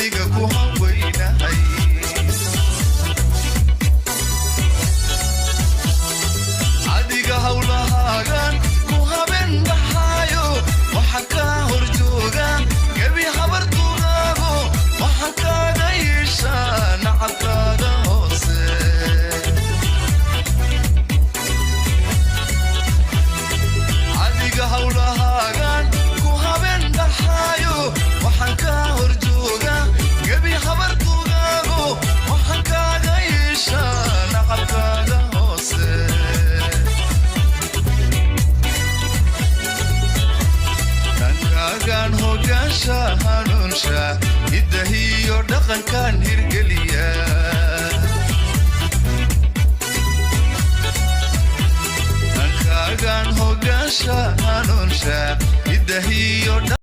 Adiga ku hawaynahay. Adiga hawlahaagan ku haben dhaxaayo, waxaan kaa hor jooga gebi habartugaago, waxaan kaaga yeeshaa nacabkaaga hoose. Adiga hawlahaagan ku haben dhaxaayo, waxaan kaa hor jooga gebi habartugaago, waxaan kaaga yeeshaa nacabkaaga hoose. Dhankaagaan hogaansha hanuunsha, hiddahiyo dhaqankaan hirgeliya. Dhankaagaan hogaansha hanuunsha, hiddahiyo.